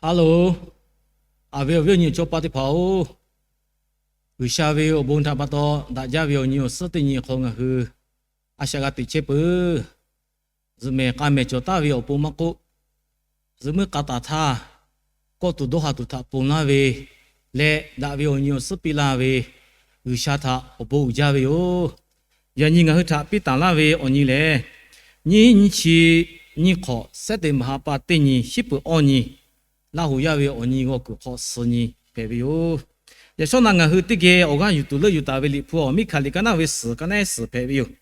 Hello, aˬ ve awˬ viˉ awˬ nyi awˬ chawˇ paˆ teˇ hpaˍ-oˬ, G'uiˬsha ve awˬ bon htaꞈ pa taw daꞈ jaˇ ve awˬ nyi awˬ suhˉ teˇ nyi awˬ hk'aw lo ngaˬ hui a shaꞈ g'a teꞈ chehˇ peuˬ. Zuhꞈ mehˍ k'a mehˍ cawˬ taˍ ve awˬ pon maˇ k'oˆ, zuhꞈ muiˉ k'a taˍ htaˇ, kawˆ tuˬ dawˇ haˍ tuˬ htaꞈ ponˬ laˇ ve leh, daꞈ ve awˬ nyi awˬ suhˉ piˇ laˇ ve G'uiˬsha htaꞈ awˬ bon uiˍ jaˇ ve yoˬ. Yaꞈ nyi ngaˬ hui htaꞈ piˇ taˍ laˇ ve awˬ nyi lehˬ, nyiˇ hinˉ nyiˇ chi nyiˇ hk'awꞈ, September ha pa teˇ nyi, shiˉ peuˬ awˇ nyi, Laˇ huˍ yaˇ ve awˬ nyi g'aw kuiˬ hk'aw suh nyi hpehꞈ ve yoˬ. Yaꞈ shawˉ naꞈ ngaˬ hui teˇ geh awˬ g'aˇ yuˬ tuˬ leuˆ yuˬ taˍ ve Liꞈ hpu awˬ miˇ hkanˍ liꞈ ka naˉ ve suhˍ ka naˉ suhˍ hpehꞈ ve yoˬ.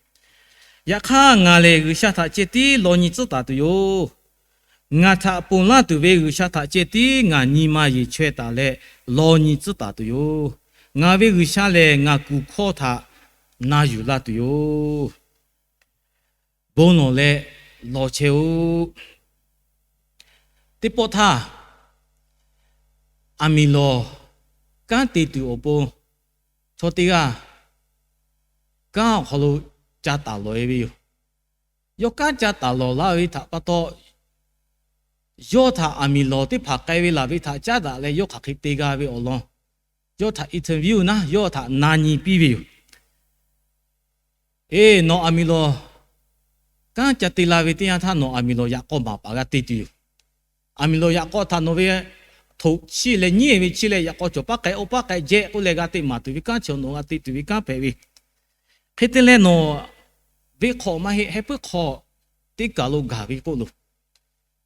Yaꞈ hk'aˇ, ngaˬ lehˬ G'uiˬsha htaꞈ ceh tiˉ law nyi tcuhˉ taˍ tuˬ yoˬ. Ngaˬ htaꞈ ponˬ laˇ tuˬ ve G'uiˬsha htaꞈ ceh tiˉ ngaˬ nyi ma yeˬ chaweh taˍ leh law nyi tcuhˉ taˍ tuˬ yoˬ. Ngaˬ ve G'uiˬsha lehˬ ngaˬ kuˬ hkawˇ htaꞈ na yuˬ laˇ tuˬ yoˬ. Bon lawˬ leh law chehˇ-oˆ. Teˇ pawˆ htaˇ, aˬ miˍ lawˬ kanˉ te tuˬ awˬ pon chaw teˇ g'aˇ kanˉ awˬ hk'aw lo ca taˍ lawˬ-e ve yoˬ. Yawˇ kanˉ ca taˍ lawˬ laˇ ve htaꞈ pa taw, yawˇ htaꞈ aˬ miˍ lawˬ teˇ hpaˍ k'ai ve laˬ ve htaꞈ caˉ daꞈ leh yawˇ hk'aˬ hk'e te g'a ve awˬ lawn, yawˇ htaꞈ interview naˉ yawˇ htaꞈ na nyi piˇ ve yoˬ. Eˬ, nawˬ aˬ miˍ lawˬ kanˉ ca te la ve teˇ yanˇ htaˇ, nawˬ aˬ miˍ lawˬ yaꞈ k'aw maˍ paˍ g'a te tuˬ yoˬ. Aˬ miˍ lawˬ yaꞈ k'aw htaꞈ nawˬ ve htoꞈ chiˇ leh nyiˉ ve chiˇ leh yaꞈ k'aw cawˬ paˉ k'ai oˇ paˉ k'ai jehˇ k'oˆ leh g'a te maˍ tuˬ ve kanˉ chi nawˬ g'a te tuˬ ve kanˉ hpehꞈ ve. Hk'e te leh nawˬ ve hk'aw maˇ heˆ, heh puiˉ hk'aw teˇ kaˬ lo gaˬ ve k'oˆ loˬ.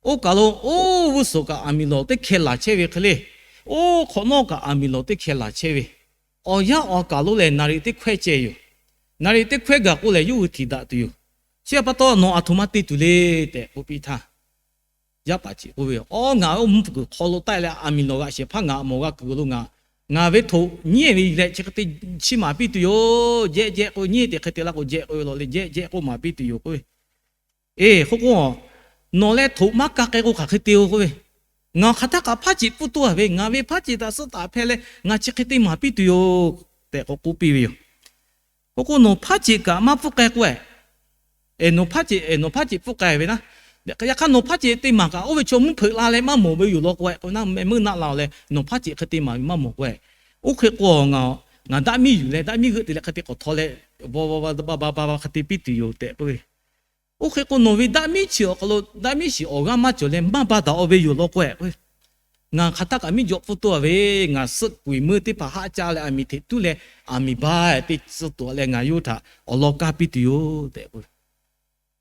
Oˇ kaˬ lo oˇ g'uˇ suhˍ kaꞈ aˬ miˍ lawˬ teˇ hkeh laˬ chehˇ ve hk'e le, oˇ hk'awꞈ nawˉ kaꞈ aˬ miˍ lawˬ teˇ hkeh laˬ chehˇ ve, awˬ yanˇ awˬ kaˬ lo lehˬ naˍ riˍ teˇ hkawehˇ ceh yoˬ. Naˍ riˍ teˇ hkawehˇ gaˬ k'o lehˬ yawˇ hui htiꞈ daꞈ tuˬ yoˬ. Chi pa taw nawˬ aˬ htoꞈ ma te tuˬ le tehꞈ k'oˆ piˇ htaˇ, yaˇ paˍ chi k'oˆ ve, Awˬ, ngaˬ oˇ mvuhˇ kuiˬ hk'aw lo taˆ leh aˬ miˍ lawˬ g'aꞈ shehˍ hpaˇ ngaˬ mawˬ g'a kuiˬ lo ngaˬ, ngaˬ ve htoꞈ nyiˉ ve leh chi hk'e te chiˇ maˍ piˇ tuˬ yoˬ. Jehˇ jehˇ k'oˆ ve, nyiˉ te hk'e te la k'o jehˇ k'oˆ ve lawˬ leh jehˇ jehˇ k'oˆ maˍ piˇ tuˬ yoˬ k'oˆ ve. Eˬ, hk'oˆ k'o, nawˬ leh htoꞈ maˇ ka k'ai k'o hk'aˬ hk'e te-o k'oˆ ve, ngaˬ hk'aˬ htaˇ kaꞈ hpaˉ ceꞈ pfuhˇ toˇ a ve, ngaˬ ve hpaˉ ceꞈ htaꞈ suhˉ taˍ hpehˇ leh ngaˬ chi hk'e te maˍ piˇ tuˬ yoˬ tehꞈ k'awꞈ k'oˆ piˇ ve yoˬ. K'oˆ k'o, nawˬ hpaˉ ceꞈ kaꞈ maˇ pfuhˇ k'ai k'o, nawˬ hpaˉ ceꞈ, nawˬ hpaˉ ceꞈ pfuhˇ k'ai ve naˉ, yaꞈ hk'aˇ nawˬ hpaˉ ceꞈ te maˍ kaꞈ oˇ ve chaw mvuhˇ hpeuꞈ la leh maˇ mawˬ ve yoˬ law k'o, mehˆ meuˇ naˆ la-o leh nawˬ hpaˉ ceꞈ hk'e te maˍ ve maˇ mawˬ k'o, oˇ hk'e k'o, ngaˬ daꞈ miˇ yuˬ leh daꞈ miˇ g'euˆ te leh hk'e te k'awꞈ htaw leh, ba ba ba hk'e te piˇ tuˬ yoˬ tehꞈ k'oˆ ve. Oˇ hk'e k'o, nawˬ ve daꞈ miˉ chi awˬ hk'aw lo daꞈ miˉ shiˍ awˬ g'aˇ maˇ cawˬ leh maˇ ba daꞈ-o ve yoˬ law k'o, ngaˬ hk'aˬ htaˇ kaꞈ miˇ jawꞈ pfuhˇ toˇ a ve, ngaˬ suhˆ kuiˬ meuˇ teˇ hpaˍ haˆ caˇ leh aˬ miˍ hteꞈ tuˉ leh aˬ miˍ ba teˇ tcuh tuˬ leh ngaˬ yawˇ htaꞈ awˬ lawn kaˇ piˇ tuˬ yoˬ tehꞈ k'oˆ ve.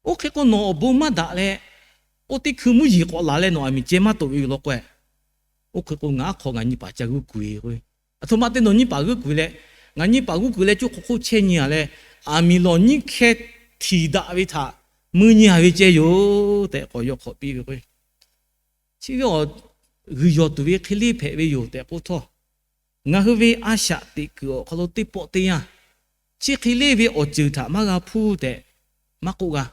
Oˇ hk'e k'o, nawˬ awˬ bon maˇ daꞈ leh, oˇ teˇ hkui mvuhˇ yeˬ k'awꞈ laˬ leh nawˬ aˬ miˍ ceh maˇ toꞈ ve yoˬ law k'o, oˇ hk'e k'o, ngaˬ aˉ hk'aw ngaˬ nyi paˍ ca g'uˇ kuiˬ k'oˆ ve, aˬ htoꞈ ma te nawˬ nyi paˍ g'uˇ kuiˬ leh, ngaˬ nyi paˍ g'uˇ kuiˬ leh coˇ hk'oˆ hk'oˆ chehˇ nyi a leh, aˬ miˍ lawˬ nyiˇ hkeh htiˍ daꞈ ve htaꞈ mui nyi a ve ceh yoˬ tehꞈ k'awꞈ yaw hk'awꞈ piˇ ve k'o, chi ve awˬ g'uiˬ yawˬ tuˬ ve hk'e leˇ hpehꞈ ve yoˬ tehꞈ k'oˆ htawˇ, ngaˬ hui ve a shaꞈ teꞈ kuiˬ awˬ hk'aw lo teˇ pawˆ teˇ yanˇ, chi hk'e leˇ ve awˬ ceuˬ htaꞈ maˇ g'a hpuˇ tehꞈ maˇ k'oˆ g'a.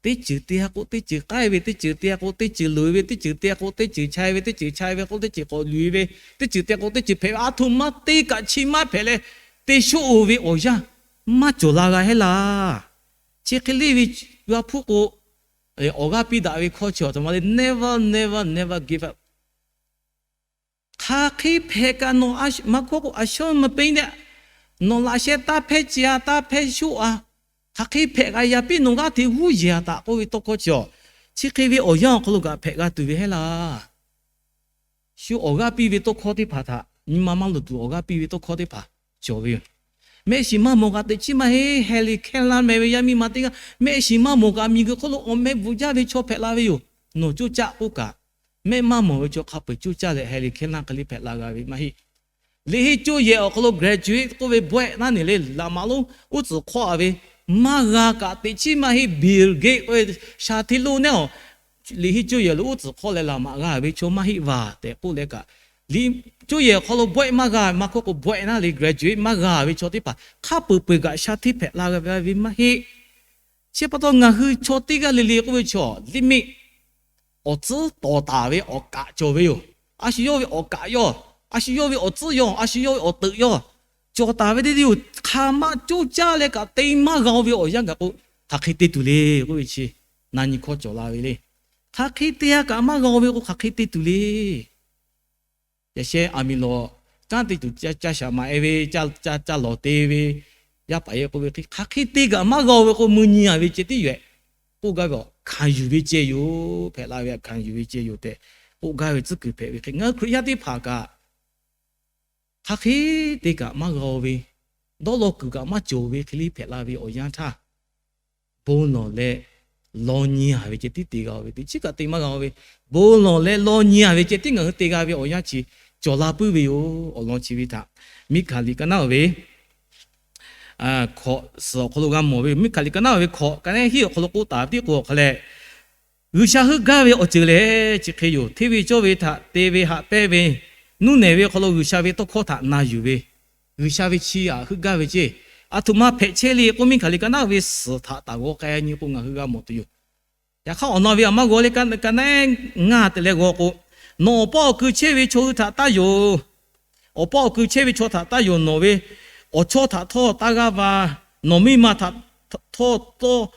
Teˇ ceuˬ te-a k'o teˇ ceuˬ k'aiˉ ve, teˇ ceuˬ te-a k'o teˇ ceuˬ loꞈ-e ve, teˇ ceuˬ te-a k'o teˇ ceuˬ chai ve, teˇ ceuˬ chai ve k'o teˇ ceuˬ k'awꞈ loꞈ-e ve, teˇ ceuˬ te-a k'o teˇ ceuˬ hpehꞈ ve, aˬ htoꞈ ma te kaꞈ chi maˇ hpehꞈ leh, te shoˆ-oˬ ve awˬ yanˇ maˇ cawˬ la g'a heˆ laˇ. Chi hk'e leˇ ve g'a hpuˇ k'o, awˬ g'aˇ piˇ daꞈ ve hkawˇ chi aˬ htoꞈ ma le, never, never, never give up. Hk'aˬ hk'e hpehꞈ kaꞈ nawˬ maˇ hkawˇ k'o, a shuˉ ma peˇ neh, nawˬ laꞈ sheh taˇ hpehˇ ce-a, taˇ hpehˇ shoˆ-a, hk'aˬ hk'e hpehꞈ kaꞈ yaꞈ piˇ nawˬ g'aˇ hteꞈ g'uˇ yeˬ-a taꞈ k'oˆ ve tawˇ hkawˇ chi aˬ, chi hk'e ve awˬ yanˇ awˬ hk'aw lo kaꞈ hpehꞈ g'a tuˬ ve heˆ laˇ. Shu awˬ g'aˇ piˇ ve tawˇ hkawˇ teˇ hpaˍ htaꞈ nyi ma maˇ loˍ tuˬ awˬ g'aˇ piˇ ve tawˇ hkawˇ teˇ hpaˍ cawˬ ve yoˬ. Mehˆ shiˍ maˇ mawˬ kaꞈ teꞈ chiˉ maˇ heˆ. Heˍ liꞈ hkehˇ laˇ meh ve yaˇ miˇ ma teˇ g'aˇ mehˆ shiˍ maˇ mawˬ kaꞈ miˬguiˬ hk'oˆ lo awˬ meh bvuhꞈ jaˇ ve chaw hpehꞈ la ve yoˬ. Nawˬ coˇ caˆ k'oˆ kaꞈ, mehˆ maˇ mawˬ ve chaw hk'a peu-eˬ coˇ caˆ leh heˍ liꞈ hkehˇ laˇ hk'e le hpehꞈ la g'a ve maˇ heˆ. Liꞈ heˆ coˇ yehˬ awˬ hk'aw lo graduate k'oˆ ve bawehˆ naˉ neˬ le, laꞈ maꞈ lonˉ uˉ tcuhˍ hk'awˇ-a ve maˇ g'a kaꞈ teꞈ chiˉ maˇ heˆ. Bill Gates k'oˆ ve sha hteˇ lonˉ neˉ-aˬ, liꞈ heˆ coˇ yehˬ lo uˉ tcuhˍ hk'awˇ leh laꞈ maꞈ g'a ve chaw maˇ heˆ vaˬ tehꞈ k'oˆ leh kaꞈ, liꞈ coˇ yehˬ awˬ hk'aw lo bawehˆ maˇ g'a, maˇ hkawˇ k'o bawehˆ naˉ le graduate maˇ g'a ve chaw teˇ hpaˍ hk'a peu-eˬ peu-eˬ kaꞈ sha hteˇ hpehꞈ la g'a ve maˇ heˆ. Chi pa taw ngaˬ hui chaw teˇ g'aˇ le le k'oˆ ve chaw limit awˬ tcuhˉ tawˍ taˍ ve awˬ kaꞈ cawˬ ve yoˬ. A shu yawˇ ve awˬ kaꞈ yawˇ, a shu yawˇ ve awˬ tcuhˉ yawˇ, a shu yawˇ ve awˬ teuꞈ yawˇ, cawˬ taˍ ve teˇ deˇ yoˬ. Hk'aˬ ma coˇ caˇ leh kaꞈ te maˇ g'a-o ve awˬ yanˇ gaˬ k'o, hk'aˬ hk'e te tuˬ le k'oˆ ve chi na nyi hkawˇ cawˬ la ve le. Hk'aˬ hk'e te-a kaꞈ maˇ g'a-o ve k'o, hk'aˬ hk'e te tuˬ le. yaꞈ sheh aˬ miˍ lawˬ kanˉ te tuˬ ca shaˍ maˍ e ve, ca lawˬ te ve, yaˇ paˍ yehˬ k'oˆ ve hk'e, hk'aˬ hk'e te kaꞈ maˇ g'a-o ve k'o, mui nyi-a ve ceh tiˉ yoˬ-ehˍ. K'oˆ gaˇ ve, hkanˍ yuˬ ve ceh yoˬ, hpehꞈ la ve hkanˍ yuˬ ve ceh yoˬ tehꞈ k'oˆ gaˇ ve tcuhˉ kuiˬ hpehꞈ ve hk'e, ngaˬ hui Hkriꞈ yaˇ teˇ hpaˍ kaꞈ hk'aˬ hk'e te kaꞈ maˇ g'a-o ve, dawˇ law kuiˬ kaꞈ maˇ cawˬ ve hk'e le hpehꞈ la ve awˬ yanˇ htaˇ, bon lawˬ leh law nyi-a ve ceh tiˉ te g'a-o ve, teꞈ chiˉ kaꞈ te maˇ g'a-o ve, bon lawˬ leh law nyi-a ve ceh tiˉ ngaˬ hui te g'a ve awˬ yanˇ chi cawˬ la puiˉ ve yoˬ. Awˬ lawn chi ve htaꞈ Miˉhkaˍ liꞈ ka naˉ-o ve hkawꞈ suhˍ awˬ hk'aw lo g'a mawˬ ve, Miˉhkaˍ liꞈ ka naˉ-o ve hkawꞈ ka naˉ hiˉ awˬ hk'aw lo k'oˆ taˍ ve tiˉ k'o awˬ hk'a lehˬ, G'uiˬsha heuˆ gaˇ ve awˬ ceuˬ lehˬ chi hk'e yoˬ. Hteˇ ve cawˇ ve htaꞈ te ve haꞈ pehnˇ ve, nuˇ nehˬ ve awˬ hk'aw lo G'uiˬsha ve tawˇ hkawˇ htaꞈ na yuˬ ve, G'uiˬsha ve chi htaꞈ heuˆ gaˇ ve ceˇ. Aˬ htoꞈ ma hpehꞈ chehˇ le k'oˆ, Miˉhkaˍ liꞈ ka naˉ ve suhˍ htaꞈ taˍ g'aw k'ai nyi k'o ngaˬ hui g'a mawˬ tuˬ yoˬ. Yaꞈ hk'aˇ awˬ na ve aˬ maˇ g'aw le, ka naˉ ngaˇ te leh g'aw k'o, nawˬ awˬ pa awˬ kui chehˇ ve chaw hui htaꞈ taˇ yonˍ. Awˬ pa awˬ kui chehˇ ve chaw htaꞈ taˇ yonˍ. Nawˬ ve awˬ chawˇ htaꞈ htawˇ taˇ g'aˇ va. Nawˬ miˇ ma htaꞈ htawˇ tawˇ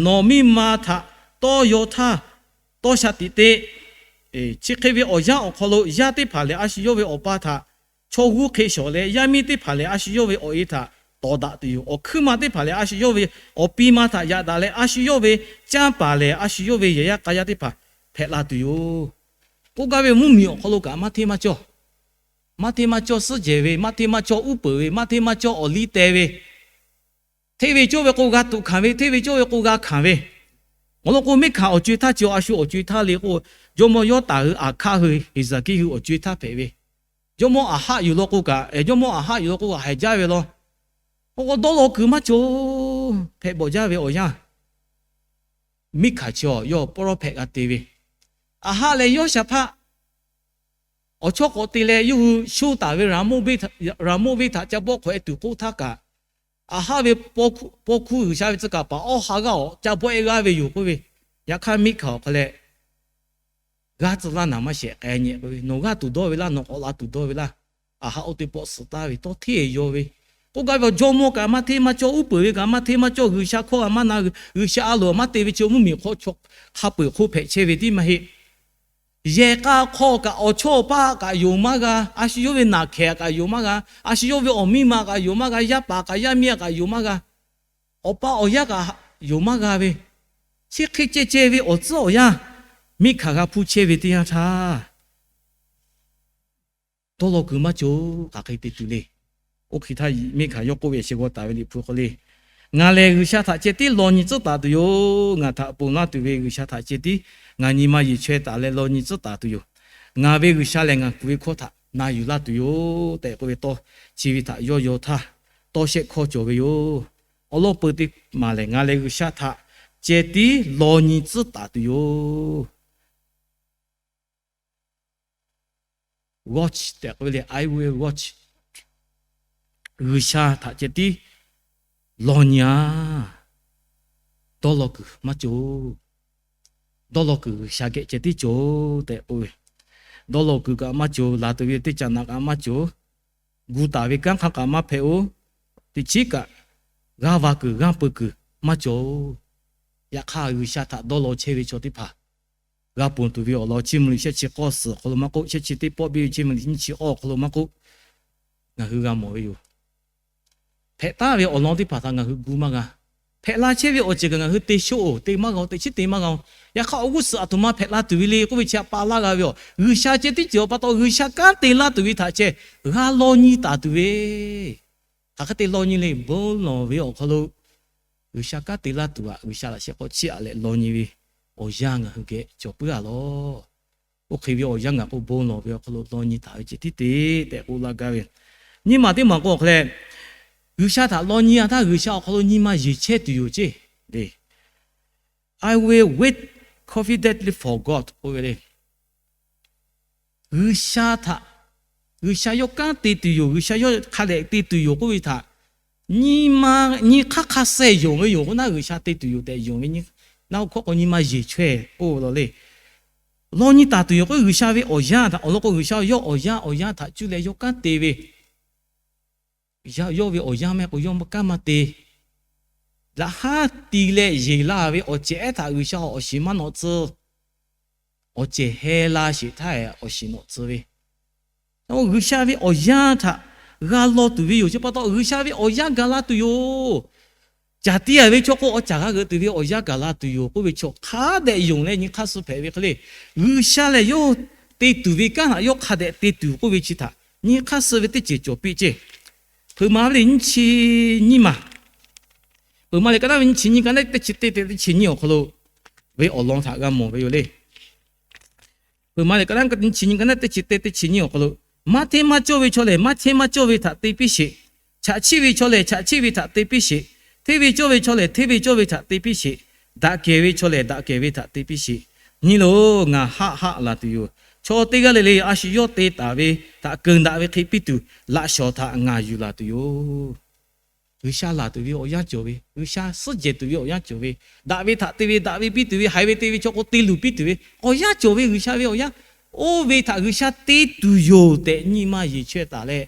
nawˬ miˇ ma htaꞈ tawˇ yaw htaˇ, tawˇ sha tiꞈ te. Chi hk'e ve awˬ yanˇ awˬ hk'aw lo yaˇ teˇ hpaˍ lehˬ, a shu yawˇ ve awˬ pa htaꞈ chaw g'uˇ hk'e shawˍ leh, yaˇ miˇ teˇ hpaˍ lehˬ, a shu yawˇ ve awˬ e htaꞈ tawˍ daꞈ tuˬ yoˬ. Awˬ hkuiˉ ma teˇ hpaˍ lehˬ, a shu yawˇ ve awˬ pi ma htaꞈ yaꞈ daꞈ leh, a shu yawˇ ve canˇ paˍ lehˬ, a shu yawˇ ve yehˬ yaˇ k'a yaˇ teˇ hpaˍ hpehꞈ la tuˬ yoˬ. K'oˆ gaˇ ve mvuhˇmiˬ awˬ hk'aw lo kaꞈ maˇ hteˇ maˇ cawˇ, maˇ hteˇ maˇ cawˇ suhˉ jehˬ ve, maˇ hteˇ maˇ cawˇ uˉ peunˍ ve, maˇ hteˇ maˇ cawˇ awˬ liˇ teh ve, hteˇ ve cawˇ ve k'o g'a tuꞈ hkanˍ ve, hteˇ ve cawˇ ve k'o g'a hkanˍ ve, awˬ lawn k'o, Miˉhkaˍ awˬ co-e htaˇ chi a shu awˬ co-e htaˇ le k'o, jawˇmawˇ Yawˇtaˍ hui, Aˍhkaˆ hui, Heˍzaˍkiˆ hui awˬ co-e htaˇ hpehꞈ ve, jawˇmawˇ Aˍhaˆ yuˬ law k'o kaꞈ, jawˇmawˇ Aˍhaˆ yuˬ law k'o kaꞈ haiˬ jaˇ ve law. K'o k'o dawˇ law kuiˬ maˇ cawˬ, hpehꞈ bawˬ jaˇ ve awˬ yanˇ, Miˉhkaˍ chi yawˇ pawˇ lawˇ hpehꞈ g'a te ve, Aˍhaˆ leh Yawˇshaˍhpaˆ awˬ chawˇ k'awꞈ te leh yawˇ hui sho taˍ ve Raˍmoˆ venˇ htaꞈ ca bawˆ hk'awꞈ e tuˬ k'oˆ htaˇ kaꞈ, Aˍhaˆ ve paw hkuˇ G'uiˬsha ve tcuh kaˍ paˍ Awˇhaˆ g'aˇ awˬ ca bawˆ e g'aˇ ve yoˬ k'oˆ ve. Yaꞈ hk'aˇ Miˉhkaˍ awˬ hk'a leh g'aˇ tcuh laˇ naˍ maˇ shehˍ k'ai nyi k'oˆ ve, nawˬ g'aˇ tuˬ dawˇ ve laˇ, nawˬ k'awꞈ la tuˬ dawˇ ve laˇ. Aˍhaˆ oˇ teˇ pawˆ suhˍ taˍ ve tawˇ hteˇ yaw ve, k'oˆ gaˇ ve awˬ jawˇmawˇ kaꞈ maˇ hteˇ maˇ cawˇ, uˉ peunˍ ve kaꞈ maˇ hteˇ maˇ cawˇ, G'uiˬsha hkawˇ kaꞈ maˇ na, G'uiˬsha a loˍ maˇ te ve chi mvuhˇmiˬ hk'aw hk'a peu-eˬ hk'oˆ hpehꞈ chehˇ ve tiˉ maˇ heˆ. Yehˬ k'a hk'aw kaꞈ awˬ chawˇ awˬ paˇ kaꞈ yonˍ maˇ g'a, a shu yawˇ ve naˬ hkehˍ kaꞈ yonˍ maˇ g'a, a shu yawˇ ve awˬ miˇ ma kaꞈ yonˍ maˇ g'a, yaˇ paˍ kaꞈ yaˇ miˇ kaꞈ yonˍ maˇ g'a, awˬ pa awˬ yaˇ kaꞈ yonˍ maˇ g'a ve, chi hk'e ceh ceh ve awˬ tcuhˉ awˬ yanˇ, Miˉhkaˍ g'a hpuˇ chehˇ ve teˇ yanˇ htaˇ, dawˇ law kuiˬ maˇ cawˬ, hk'aˬ hk'e te tuˬ le. Oˇ hk'e htaˇ Miˉhkaˍ yawˇ k'oˆ ve shehˍ g'aw taˍ ve Liꞈ hpu hk'aw le, Ngaˬ lehˬ G'uiˬsha htaꞈ ceh tiˉ law nyi tcuhˉ taˍ tuˬ yoˬ. Ngaˬ htaꞈ ponˬ laˇ tuˬ ve G'uiˬsha htaꞈ ceh tiˉ ngaˬ nyi ma yeˬ chaweh taˍ leh law nyi tcuhˉ taˍ tuˬ yoˬ. Ngaˬ ve G'uiˬsha lehˬ ngaˬ kuˬ ve hkawˇ htaꞈ na yuˬ laˇ tuˬ yoˬ tehꞈ k'oˆ ve tawˇ chi ve htaꞈ yawˇ yaw htaˇ, tawˇ shehˆ hkawˇ cawˬ ve yoˬ. Awˬ lawn peuˬ teˇ maˬ lehˬ, Ngaˬ lehˬ G'uiˬsha htaꞈ ceh tiˉ law nyi tcuhˉ taˍ tuˬ yoˬ. Watch tehꞈ k'oˆ ve le, I will watch. G'uiˬsha htaꞈ ceh tiˉ law nyi-a. Dawˇ law kuiˬ maˇ cawˬ. Dawˇ law kuiˬ G'uiˬsha geh ceh tiˉ cawˬ tehꞈ k'oˆ ve, dawˇ law kuiˬ kaꞈ maˇ cawˬ, laˬ tuˬ ve teˇ caꞈ naꞈ kaꞈ maˇ cawˬ, gu taˍ ve kanˉ hk'aˇ kaꞈ maˇ hpehꞈ-oˬ, teꞈ chiˉ kaꞈ g'aˇ va kuiˬ g'aˇ peu kuiˬ maˇ cawˬ. Yaꞈ hk'aˇ G'uiˬsha htaꞈ dawˇ law chehˇ ve chaw teˇ hpaˍ g'a ponˬ tuˬ ve awˬ lawn Chiˇ mvuh liꞈ shehˆ chi k'awˇ suhˍ awˬ hk'aw lo maˇ k'oˆ, shehˆ chi teˇ pawˆ biˇ ve Chiˇ mvuh liꞈ nyiˇ chi awˇ awˬ hk'aw lo maˇ k'oˆ, ngaˬ hui g'a mawˬ ve yoˬ. Hpehꞈ taˍ ve awˬ lawn teˇ hpaˍ htaꞈ ngaˬ hui gu maˇ g'a. Hpehꞈ la chehˇ ve awˬ ceuˬ kaꞈ ngaˬ hui te shoˆ-oˬ, te maˇ g'a-oˬ, teꞈ chiˉ te maˇ g'a-oˬ. Yaꞈ hk'aˇ awˬ g'uˇ suhˍ aˬ htoꞈ ma hpehꞈ la tuˬ ve le k'oˆ ve chi htaꞈ pa laˇ g'a ve yoˬ. G'uiˬsha ceh tiˉ cawˬ pa taw, G'uiˬsha kanˉ te laˇ tuˬ ve htaꞈ ceh g'a law nyi taˍ tuˬ ve, hk'aˬ hk'e te law nyi le, bon lawˬ ve awˬ hk'aw lo G'uiˬsha kanˉ te laˇ tuˬ aꞈ, G'uiˬsha laꞈ sheh k'awꞈ chiˇ aꞈ leh law nyi ve awˬ yanˇ ngaˬ hui geh cawˬ puiˉ-a lawˬ. Oˇ hk'e ve awˬ yanˇ ngaˬ k'o bon lawˬ ve awˬ hk'aw lo law nyi taˍ ve ceh tiˉ te tehꞈ k'oˆ laˇ gaˇ ve. Nyiˇ maˬ teˇ maˬ k'o awˬ hk'e leh, G'uiˬsha htaꞈ law nyi-a htaˇ G'uiˬsha awˬ hk'aw lo nyi ma yeˬ chehˇ tuˬ yoˬ ceˇ le. I will wait confidently for God k'oˆ ve le. G'uiˬsha htaꞈ, G'uiˬsha yawˇ kanˉ te tuˬ yoˬ, G'uiˬsha yawˇ hk'a dehꞈ te tuˬ yoˬ k'oˆ ve htaꞈ nyi ma, nyi hk'aˇ hk'a suh yonˍ ve yoˬ k'o, naˉ G'uiˬsha te tuˬ yoˬ tehꞈ yonˍ ve nyi, naˉ hkawˇ k'o nyi ma yeˬ chaweh k'oˆ ve law le. Law nyi taˍ tuˬ yoˬ k'o, G'uiˬsha ve awˬ yanˇ htaꞈ awˬ lawn k'o, G'uiˬsha yawˇ awˬ yanˇ awˬ yanˇ htaꞈ cuˇ leh yawˇ kanˉ te ve, yawˇ ve awˬ yanˇ mehˆ k'o yawˇ maˇ kanˉ maˇ te. Laꞈ haˉ ti leh yeˬ la ve awˬ cehˬ ehˉ htaꞈ G'uiˬsha awˬ shiˍ maˇ nawꞈ tcuh. Awˬ cehˬ heh la sheˍ htaˇ awˬ shiˍ nawꞈ tcuh ve, G'uiˬsha ve awˬ yanˇ htaꞈ g'a law tuˬ ve yoˬ. Chi pa taw G'uiˬsha ve awˬ yanˇ gaˬ la tuˬ yoˬ. Caˬ te a ve chaw k'o, awˬ caˬ g'a g'euꞈ tuˬ ve awˬ yanˇ gaˬ la tuˬ yoˬ k'oˆ ve chaw hk'a dehꞈ yonˍ leh nyi hk'aˇ suh hpehꞈ ve hk'e le. G'uiˬsha lehˬ yawˇ te tuˬ ve kanˉ htaꞈ yawˇ hk'a dehꞈ te tuˬ k'oˆ ve chi htaꞈ nyi hk'aˇ suh ve teˇ ceuˬ cawˬ piˇ ceˇ. Hpeuꞈ maˍ ve liꞈ nyiˇ chi nyiˇ maˬ, Hpeuꞈ maˍ liꞈ ka naˉ ve nyiˇ chi nyiˇ ka naˉ teˇ chi teˇ teˇ chi nyiˇ awˬ hk'aw lo ve awˬ lawn htaꞈ g'a mawˬ ve yoˬ le. Hpeuꞈ maˍ liꞈ ka naˉ nyiˇ chi nyiˇ ka naˉ teˇ chi teˇ teˇ chi nyiˇ awˬ hk'aw lo, maˇ hteˇ maˇ cawˇ ve chaw lehˬ, maˇ hteˇ maˇ cawˇ ve htaꞈ te piˇ sheˍ. Chaꞈ chiˆ ve chaw lehˬ, chaꞈ chiˆ ve htaꞈ te piˇ sheˍ. Hteˇ ve cawˇ ve chaw lehˬ, hteˇ ve cawˇ ve htaꞈ te piˇ sheˍ. Daꞈ kehˬ ve chaw lehˬ, daꞈ kehˬ ve htaꞈ te piˇ sheˍ. Nyi loˬ, ngaˬ haˆ haˆ laˬ tuˬ yoˬ. Chaw teˇ g'aˇ le le a shu yawˇ te taˍ ve htaꞈ keunˍ daꞈ ve hk'e piˇ tuˬ laꞈ shawˍ htaꞈ ngaˬ yuˬ laˬ tuˬ yoˬ. G'uiˬsha laˬ tuˬ ve awˬ yanˇ cawˬ ve, G'uiˬsha suhˉ jehˬ tuˬ ve awˬ yanˇ cawˬ ve, daꞈ ve htaꞈ te ve, daꞈ ve piˇ tuˬ ve, haiˬ ve te ve chaw k'o te luˬ piˇ tuˬ ve awˬ yanˇ cawˬ ve, G'uiˬsha ve awˬ yanˇ. Oˇ ve htaꞈ G'uiˬsha te tuˬ yoˬ tehꞈ nyi ma yeˬ chaweh taˍ leh,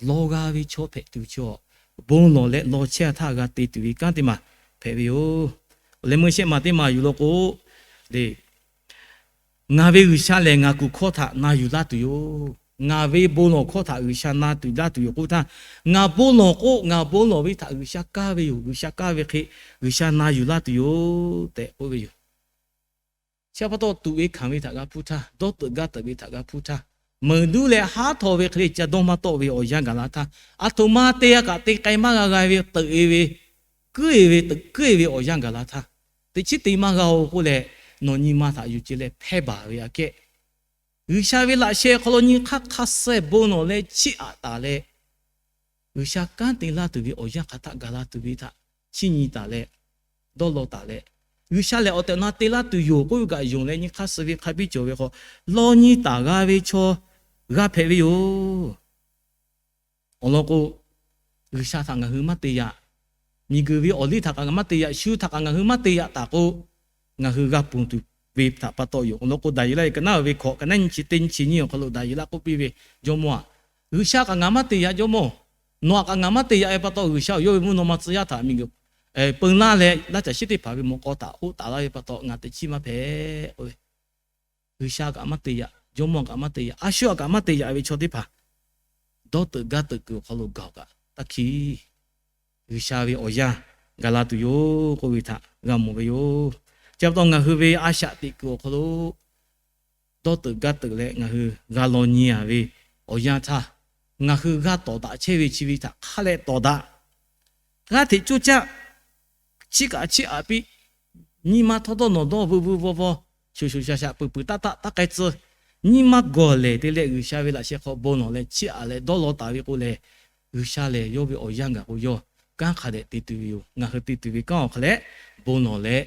law g'a ve chaw hpehꞈ tuˬ chaw, bon lawˬ leh law chehˇ a htaˇ g'a te tuˬ ve kanˉ teˇ maˬ hpehꞈ ve yoˬ. Awˬ leh meuˇ shehˆ maˬ teˇ maˬ yuˬ law k'o, le, ngaˬ ve G'uiˬsha lehˬ ngaˬ kuˬ hkawˇ htaꞈ na yuˬ laˇ tuˬ yoˬ. Ngaˬ ve bon lawˬ hkawˇ htaꞈ G'uiˬsha na tuˬ laˇ tuˬ yoˬ k'oˆ htaˇ, ngaˬ bon lawˬ k'o, ngaˬ bon lawˬ ve htaꞈ G'uiˬsha kaˇ ve yoˬ. G'uiˬsha kaˇ ve hk'e G'uiˬsha na yuˬ laˇ tuˬ yoˬ tehꞈ k'oˆ ve yoˬ. Chi pa taw tuꞈ ve hkanˍ ve htaꞈ g'a hpuˇ htaˇ, dawˇ teuꞈ gaˇ teuꞈ ve htaꞈ g'a hpuˇ htaˇ, meuˍ duˉ leh haˉ htaw ve hk'e le ca dawˇ maˇ tawˆ ve awˬ yanˇ gaˬ la htaˇ, aˬ htoꞈ ma te g'a kaꞈ te k'ai maˇ g'a g'a ve teuꞈ e ve, kuiˉ e ve teuꞈ kuiˉ e ve awˬ yanˇ gaˬ la htaˇ, teꞈ chiˉ te maˇ g'a-oˬ k'oˆ leh, nawˬ nyi ma htaꞈ yuˬ ce leh hpehˇ baˬ ve aꞈ kehˉ, G'uiˬsha ve laꞈ sheh hk'aw lo nyi hk'aˇ hk'a suh bon lawˬ leh chiˇ aꞈ taˍ leh, G'uiˬsha kanˉ te laˇ tuˬ ve awˬ yanˇ hk'aˬ htaˆ gaˬ la tuˬ ve htaꞈ chiˇ nyi taˍ leh, dawˇ law taˍ leh, G'uiˬsha lehˬ awˬ tehˬ awˬ na te laˇ tuˬ yoˬ k'oˆ ve kaꞈ yonˍ leh nyi hk'aˇ suh ve hk'a biˇ cawˬ ve hk'aw, law nyi taˍ g'a ve chaw g'a hpehꞈ ve yoˬ. Awˬ lawn k'o, G'uiˬsha htaꞈ ngaˬ hui maˇ te yaꞈ, miˬguiˬ ve awˬ liˇ htaꞈ kaꞈ ngaˬ maˇ te yaꞈ, shu htaꞈ kaꞈ ngaˬ hui maˇ te yaꞈ taˍ k'o, ngaˬ hui g'a ponˬ tuˬ ve htaꞈ pa taw yoˬ. Awˬ lawn k'o, Daˍyeˍlaˆ ka naˉ ve hkawꞈ ka naˉ nyiˇ chi teˇ nyiˇ chi nyiˇ awˬ hk'aw lo Daˍyeˍlaˆ k'oˆ piˇ ve, Jawˇmawˇ-aˬ, G'uiˬsha kaꞈ ngaˬ maˇ te yaꞈ, Jawˇmawˇ, nawˬ htaꞈ kaꞈ ngaˬ maˇ te yaꞈ ve pa taw, G'uiˬsha-oˬ, yawˇ ve mvuhˇ naw ma tcuh yaˇ htaꞈ miˬguiˬ peun laˇ leh laˇ caˬ shiˉ teˇ hpaˍ ve mawꞈ k'aw htaꞈ hoˆ taˍ laˇ ve pa taw ngaˬ teꞈ chiˉ maˇ hpehꞈ k'oˆ ve, G'uiˬsha kaꞈ maˇ te yaꞈ, Jawˇmawˇ kaꞈ maˇ te yaꞈ, a shu kaꞈ maˇ te yaꞈ ve chaw teˇ hpaˍ dawˇ teuꞈ gaˇ teuꞈ kuiˬ awˬ hk'aw lo gaˬ-oˬ kaꞈ taˇ hkiˇ. G'uiˬsha ve awˬ yanˇ gaˬ la tuˬ yoˬ k'oˆ ve htaꞈ g'a mawˬ ve yoˬ. Chi pa taw ngaˬ hui ve a shaꞈ teꞈ kuiˬ awˬ hk'aw lo dawˇ teuꞈ gaˇ teuꞈ leh ngaˬ hui g'a law nyi-a ve awˬ yanˇ htaˇ, ngaˬ hui g'a tawˍ daꞈ chehˇ ve chi ve htaꞈ hk'a leh tawˍ daꞈ. G'aˇ hteꞈ coˇ caˆ, chiˇ kaꞈ chiˇ aꞈ piˇ, nyi ma htawˇ dawˇ nawˬ dawˇ vuiˇ vuiˇ vawˇ vawˇ, shoˍ shoˍ shaˍ shaˍ peuˬ peuˬ taˆ taˆ taˇ k'ai tcuh, nyi ma gawˬ lehˬ te leh G'uiˬsha ve laꞈ sheh hk'aw bon lawˬ leh chiˇ aꞈ leh dawˇ law taˍ ve k'o lehˬ, G'uiˬsha lehˬ yawˇ ve awˬ yanˇ gaˬ k'o yawˇ kanˉ hk'a dehꞈ te tuˬ ve yoˬ. Ngaˬ hui te tuˬ ve kanˉ awˬ hk'a leh bon lawˬ leh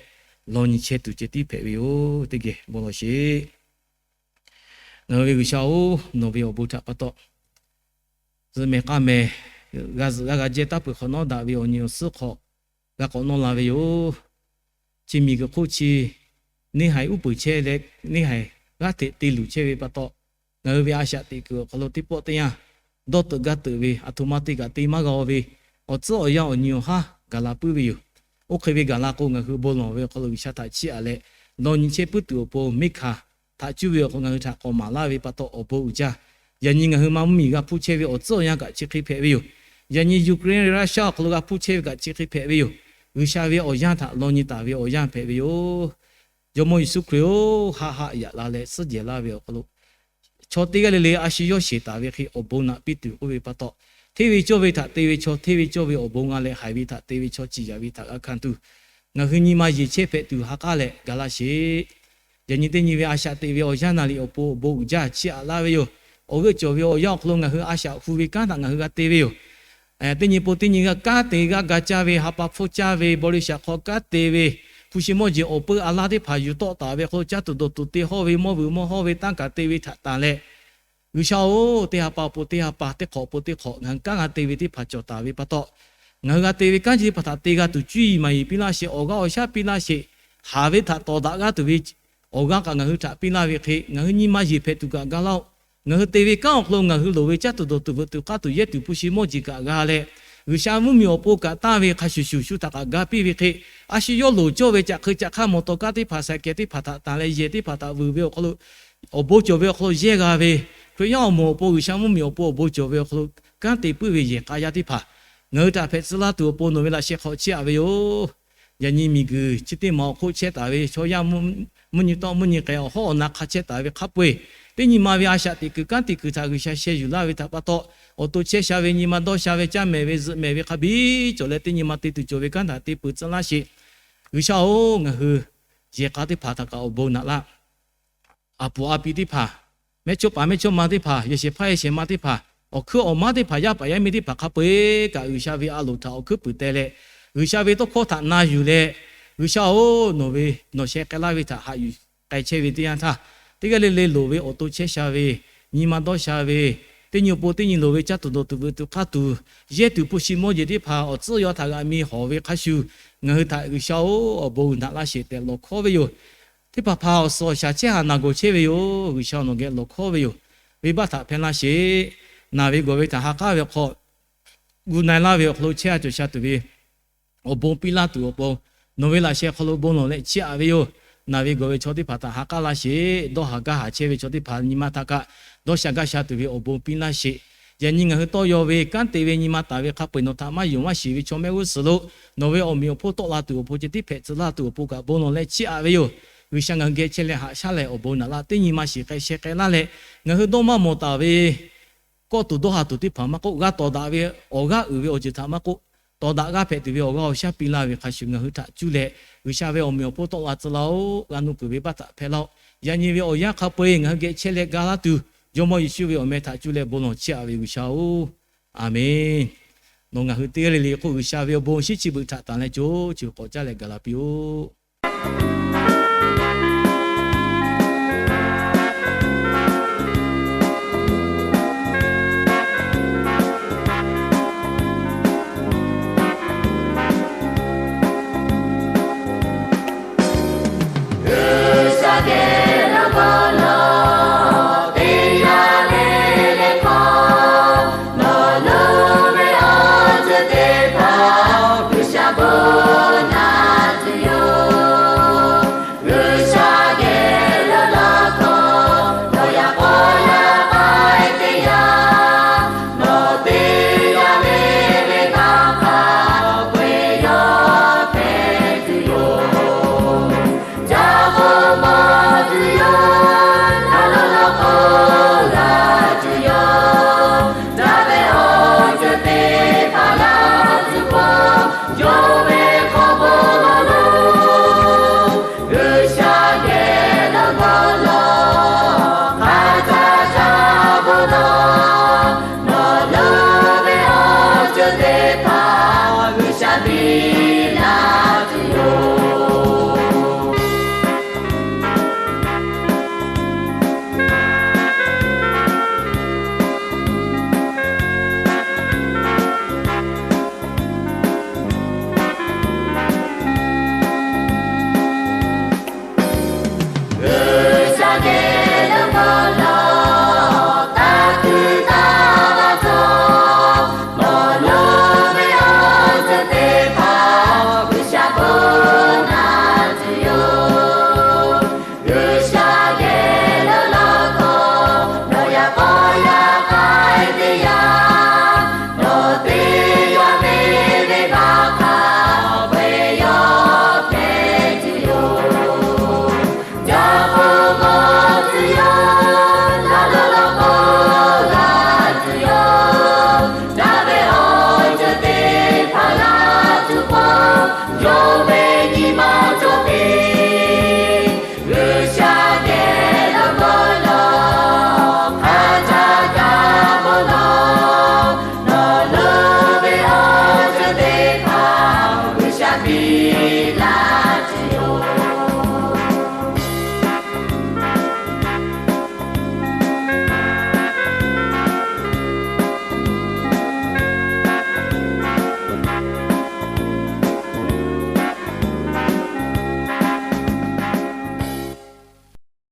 law nyi chehˇ tuˬ ceh tiˉ hpehꞈ ve yoˬ. Teˇ geh bon lawˬ sheˍ. Ngaˬ hui ve G'uiˬsha-oˬ, nawˬ ve awˬ bon htaꞈ pa taw, zuhꞈ mehˍ k'aˇ mehˍ, g'a zuhꞈ g'a g'a jehˇ taˇ peuˬ hk'awꞈ nawˉ daꞈ ve awˬ nyi awˬ suhˉ hk'aw g'a k'awꞈ nawˇ la ve yoˬ. Chi miˬguiˬ hk'oˆ chi neˇ haiˬ uˉ peunˍ chehˇ leh, neˇ haiˬ g'aˇ hteꞈ te luˬ chehˇ ve pa taw, ngaˬ hui ve a shaꞈ teꞈ kuiˬ awˬ hk'aw lo teˇ pawˆ teˇ yanˇ, dawˇ teuꞈ gaˇ teuꞈ ve, aˬ htoꞈ ma te kaꞈ te maˇ g'a-o ve, awˬ tcuhˉ awˬ yanˇ awˬ nyi awˬ haˉ gaˬ la puiˉ ve yoˬ. Oˇ hk'e ve gaˬ la k'o, ngaˬ hui bon lawˬ ve awˬ hk'aw lo G'uiˬsha htaꞈ chiˇ aꞈ leh, law nyi chehˇ puiˉ tuˬ awˬ pon miˇ hkanˍ htaꞈ cuˇ ve awˬ hk'aw ngaˬ hui htaꞈ k'awꞈ maˍ laˇ ve pa taw awˬ bon uiˍ jaˇ. Yaꞈ nyi ngaˬ hui ma mvuhˇmiˬ g'a hpuˇ chehˇ ve awˬ tcuhˉ awˬ yanˇ kaꞈ chi hk'e hpehꞈ ve yoˬ. Yaꞈ nyi Ukraine leh Russia awˬ hk'aw lo g'a hpuˇ chehˇ ve kaꞈ chi hk'e hpehꞈ ve yoˬ. G'uiˬsha ve awˬ yanˇ htaꞈ law nyi taˍ ve awˬ yanˇ hpehꞈ ve yoˬ. Jawˇmawˇ Yeˍsuˆ Hkriꞈ-oˬ, haˆ haˆ yaꞈ la leh suhˉ jehˬ laˇ ve awˬ hk'aw lo, chaw teˇ g'aˇ le le a shu yawˇ sheˍ taˍ ve hk'e awˬ bon naꞈ piˇ tuˬ k'oˆ ve pa taw, hteˇ ve cawˇ ve htaꞈ te ve chaw hteˇ ve cawˇ ve awˬ bon g'a leh, haiˬ ve htaꞈ te ve chaw ciˍ yaꞈ ve htaꞈ g'a hkanˍ tuˬ, ngaˬ hui nyi ma yeˬ chehˇ hpehꞈ tuˬ ha k'aˉ leh gaˬ laˇ sheˍ. Yaꞈ nyi teˇ nyi ve a shaꞈ teꞈ ve awˬ yanˇ naˍ riˍ awˬ pon awˬ bon uiˍ jaˇ chiˇ aꞈ laˇ ve yoˬ. Awˬ g'euˆ cawˬ ve awˬ yanˇ awˬ hk'aw lo ngaˬ hui a shaꞈ hu ve kanˉ htaꞈ ngaˬ hui g'a te ve yoˬ. Teˇ nyi pon teˇ nyi g'a kanˉ te g'aˇ ga caˇ ve, ha pa hpfuhˇ caˇ ve, บริษัท hk'aw kanˉ te ve, hpu shi mawˇ jeˬ awˬ peuˇ a laˇ teˇ hpaˍ yuˬ tawˆ taˍ ve hk'aw lo caˇ tuˬ dawˬ tuˬ te hawˇ ve, mawˇ vuiˬ mawˇ hawˇ ve tanˇ kaꞈ te ve htaꞈ tanˬ leh, G'uiˬsha-oˬ, teˇ ha pa awˬ pon teˇ ha pa, teˇ hk'awꞈ pon teˇ hk'awꞈ ngaˬ hui kanˉ g'a te ve teˇ hpaˍ cawˬ taˍ ve pa taw, ngaˬ hui g'a te ve kanˉ chi teˇ hpaˍ htaꞈ te g'a tuˬ cuˇ yiˍ maˍ yiˍ piˇ laˇ sheˍ. Awˬ g'aˇ awˬ shaˉ piˇ laˇ sheˍ. Haˍ ve htaꞈ tawˍ daꞈ g'aˇ tuˬ ve awˬ g'aˇ kaꞈ ngaˬ hui htaꞈ piˇ laˇ ve hk'e, ngaˬ hui nyi ma yeˬ hpehꞈ tuˬ kaꞈ ga laˇ-oˆ. Ngaˬ hui te ve kanˉ awˬ hk'aw lo ngaˬ hui loˍ ve caˇ tuˬ dawˬ tuˬ veuꞈ tuˬ k'aˇ tuˬ yehˇ tuˬ hpu shi mawˇ jeˬ kaꞈ g'a leh, G'uiˬsha mvuhˇmiˬ awˬ pon kaꞈ tanˇ ve hk'a shuˍ shuˍ shu htaꞈ kaꞈ ga piˇ ve hk'e, a shu yawˇ loˍ cawˇ ve caꞈ hk'eu caꞈ hk'aˇ mawˬ tawˍ kaˇ teˇ hpaˍ, saiˍ kehˬ teˇ hpaˍ htaꞈ tanˬ leh yehˬ teˇ hpaˍ htaꞈ vuiˬ ve awˬ hk'aw lo awˬ bon cawˬ ve awˬ hk'aw lo yehˇ g'a ve, Hkriꞈ yaˇ awˬ moˍ awˬ pon, G'uiˬsha mvuhˇmiˬ awˬ pon awˬ bon cawˬ ve awˬ hk'aw lo kanˉ te puiˉ ve yehˬ k'a yaˇ teˇ hpaˍ ngaˬ hui htaꞈ hpehꞈ tcuh laˇ tuˬ awˬ pon nawˬ ve laꞈ sheh hk'aw chehˇ aꞈ ve yoˬ. Yaꞈ nyi miˬguiˬ chi teˇ maˬ awˬ hk'oˆ chehˇ taˍ ve chaw yaˇ, mvuhˇ nyi tawˆ mvuhˇ nyi k'ai awˬ hawˉ awˬ na hk'a chehˇ taˍ ve hk'a peu-eˬ, teˇ nyi ma ve a shaꞈ teꞈ kuiˬ kanˉ te kuiˬ htaꞈ G'uiˬsha sheh yuˬ laˇ ve htaꞈ pa taw, awˬ to chehˇ sha ve, nyi ma dawˇ sha ve, caˇ mehˍ ve, zuhꞈ mehˍ ve hk'a biˇ cawˬ leh teˇ nyi ma te tuˬ cawˬ ve kanˉ htaꞈ te peuˬ tcuh laˇ sheˍ. G'uiˬsha-oˬ, ngaˬ hui yehˬ k'a teˇ hpaˍ htaꞈ kaꞈ awˬ bon naꞈ laˇ. A puˍ a pi teˇ hpaˍ, mehˇchawˇ paˍ mehˇchawˇma teˇ hpaˍ, yehˬ shehˍ hpaˇ yehˬ shehˍ ma teˇ hpaˍ, awˬ hkuiˉ awˬ maˉ teˇ hpaˍ, yaˇ paˍ yaˇ miˇ teˇ hpaˍ hk'a peu-eˬ kaꞈ G'uiˬsha ve a loˍ htaꞈ awˬ hkuiˉ puiˍ teh leh, G'uiˬsha ve tawˇ hkawˇ htaꞈ na yuˬ leh, G'uiˬsha-oˬ, nawˬ ve nawˬ sheh k'ai laˇ ve htaꞈ haꞈ yuˬ k'ai chehˇ ve teˇ yanˇ htaˇ, teˇ g'aˇ le le loˍ ve awˬ to chehˇ sha ve, nyi ma dawˇ sha ve, teˇ nyi awˬ pon teˇ nyi loˍ ve caˇ tuˬ dawˬ tuˬ veuꞈ tuˬ k'aˇ tuˬ, yehˇ tuˬ hpu shi mawˇ jeˬ teˇ hpaˍ awˬ tcuhˉ yaw htaꞈ g'aꞈ mi hawˬ ve hk'a shuˍ, ngaˬ hui htaꞈ G'uiˬsha-oˬ, awˬ bon naꞈ laˇ sheˍ tehꞈ lawˬ hkawˉ ve yoˬ. Teˇ hpaˍ hpaˍ awˬ suhˍ awˬ shaˍ chehˇ haˍ naˬ gawˬ chehˇ ve yoˬ. G'uiˬsha nawˬ geh lawˬ hkawˉ ve yoˬ. Venˇbaˆ htaꞈ hpehˇ laˇ sheˍ. Naˬ ve gawˬ ve htaꞈ ha k'aˉ ve hk'aw, gu na-e laˇ ve awˬ hk'aw lo chehˇ a cawˬ sha tuˬ ve awˬ bon piˇ laˇ tuˬ awˬ pon, nawˬ ve laꞈ sheh hk'aw lo bon lawˬ leh chiˇ aꞈ ve yoˬ. Naˬ ve gawˬ ve chaw teˇ hpaˍ htaꞈ ha k'aˉ laˇ sheˍ. Dawˇ haˍ gaˇ haˍ chehˇ ve chaw teˇ hpaˍ nyi ma htaꞈ kaꞈ dawˇ sha gaˇ sha tuˬ ve awˬ bon piˇ laˇ sheˍ. Yaꞈ nyi ngaˬ hui tawˇ yaw ve kanˉ te ve nyi ma taˍ ve hk'a peu-eˬ nawˬ htaꞈ maˇ yonˍ maˇ shiˍ ve chaw mehˆ g'uˇ suhˍ lo, nawˬ ve awˬ meꞈ awˬ hponˇ tawˆ la tuˬ awˬ pon ceh tiˉ hpehꞈ tcuh laˇ tuˬ awˬ pon kaꞈ bon lawˬ leh chiˇ aꞈ ve yoˬ. G'uiˬsha ngaˬ hui geh chehˇ leh haꞈ shaˉ leh awˬ bon naꞈ laˇ, teˇ nyi ma shiˍ k'ai sheh k'ai laˇ leh, ngaˬ hui dawˇ maˇ mawˬ taˍ ve kawˆ tuˬ dawˇ haˍ tuˬ teˇ hpaˍ maˇ k'oˆ, g'a tawˍ daꞈ ve awˬ g'aˇ uiˍ ve awˬ ceuˬ htaꞈ maˇ k'oˆ, tawˍ daꞈ g'aˇ hpehꞈ tuˬ ve awˬ g'aˇ awˬ shaˉ piˇ laˇ ve hk'a shuˍ ngaˬ hui htaꞈ cuˇ leh, G'uiˬsha ve awˬ meꞈ awˬ hponˇ tawˆ la tcuh laˇ-oˆ. G'a nuˇ kuiˬ ve baˆ htaꞈ hpehˇ laˇ-oˆ. Yaꞈ nyi ve awˬ yanˇ hk'a peu-eˬ ngaˬ hui geh chehˇ leh ga laˇ tuˬ, Jawˇmawˇ Yeˍsuˆ ve awˬ meh htaꞈ cuˇ leh bon lawˬ chiˇ aꞈ ve G'uiˬsha-oˬ, Aˍmenˍ. Nawˬ ngaˬ hui teˇ g'aˇ le le k'oˆ, G'uiˬsha ve awˬ bon shinˉ chi beuꞈ htaꞈ tanˬ leh co chi k'awꞈ caˇ leh gaˬ la piˇ-oˆ.